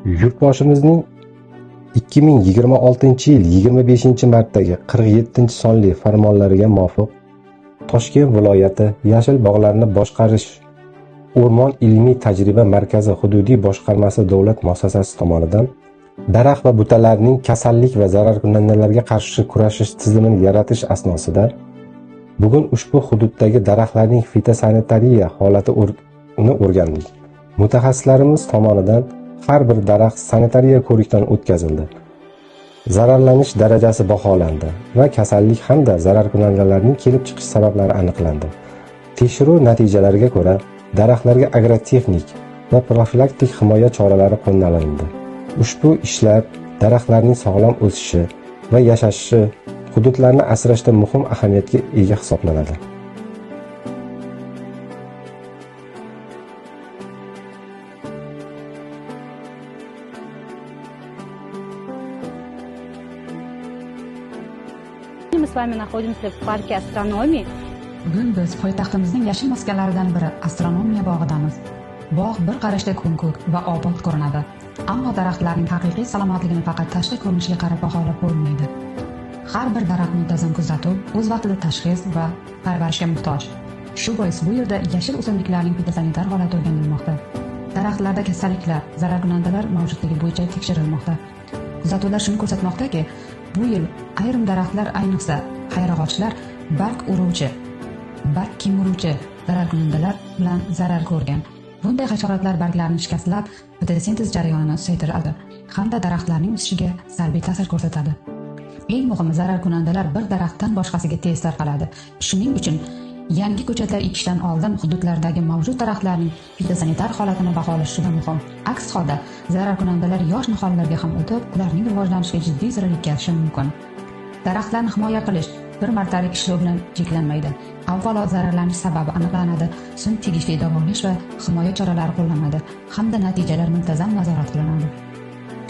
Yurtboshimizning 2026-yil 25-martdagi 47-sonli farmonlariga muvofiq Toshkent viloyati yashil bog'larni boshqarish O'rmon ilmiy tajriba markazi hududiy boshqarmasi davlat muassasasi tomonidan daraxt va butalarning kasallik va zararkunandalarga qarshi kurashish tizimini yaratish asnosida bugun ushbu hududdagi daraxtlarning fitosanitariya holatini o'rgandik. Mutaxassislarimiz tomonidan har bir daraxt sanitariya ko'rikdan o'tkazildi. Zararlanish darajasi baholandi va kasallik hamda zararkunandalarning kelib chiqish sabablari aniqlandi. Tekshiruv natijalariga ko'ra, daraxtlarga agrotexnik va profilaktik himoya choralari qo'llanildi. Ushbu ishlar daraxtlarning sog'lom o'sishi va yashashi, hududlarni asrashda muhim ahamiyatga ega hisoblanadi. Мы с вами находимся в парке астрономии. Bugun biz poytaxtimizning yashil maskanlaridan biri astronomiya bog'idamiz. Bog' bir qarashda ko'm-ko'k va obod ko'rinadi. Ammo daraxtlarning haqiqiy salomatligini faqat tashqi ko'rinishiga qarab baholab bo'lmaydi. Har bir daraxt muntazam kuzatuv, o'z vaqtida tashxis va parvarishga muhtoj. Shu bois bu yerda yashil o'simliklarning fitosanitar holati o'rganilmoqda. Daraxtlarda kasalliklar, zararkunandalar mavjudligi bo'yicha tekshirilmoqda. Kuzatuvlar shuni ko'rsatmoqdaki, bu yil ayrim daraxtlar, ayniqsa qayrag'ochlar barg uruvchi, barg kemiruvchi zararkunandalar bilan zarar ko'rgan. Bunday hasharotlar barglarni shikastlab, fotosintez jarayonini susaytiradi hamda daraxtlarning o'sishiga salbiy ta'sir ko'rsatadi. Eng muhimi, zararkunandalar bir daraxtdan boshqasiga tez tarqaladi. Shuning uchun yangi ko'chatlar ekishdan oldin hududlardagi mavjud daraxtlarning fitosanitar holatini baholash juda muhim. Aks holda zararkunandalar yosh nihollarga ham o'tib, ularning rivojlanishiga jiddiy zarar yetkazishi mumkin. Daraxtlarni himoya qilish bir martalik ishlov bilan cheklanmaydi. Avvalo zararlanish sababi aniqlanadi, so'ng tegishli davolash va himoya choralari qo'llanadi hamda natijalar muntazam nazorat qilinadi.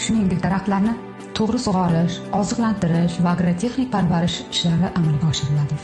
Shuningdek, daraxtlarni to'g'ri sug'orish, oziqlantirish va agrotexnik parvarish ishlari amalga oshiriladi.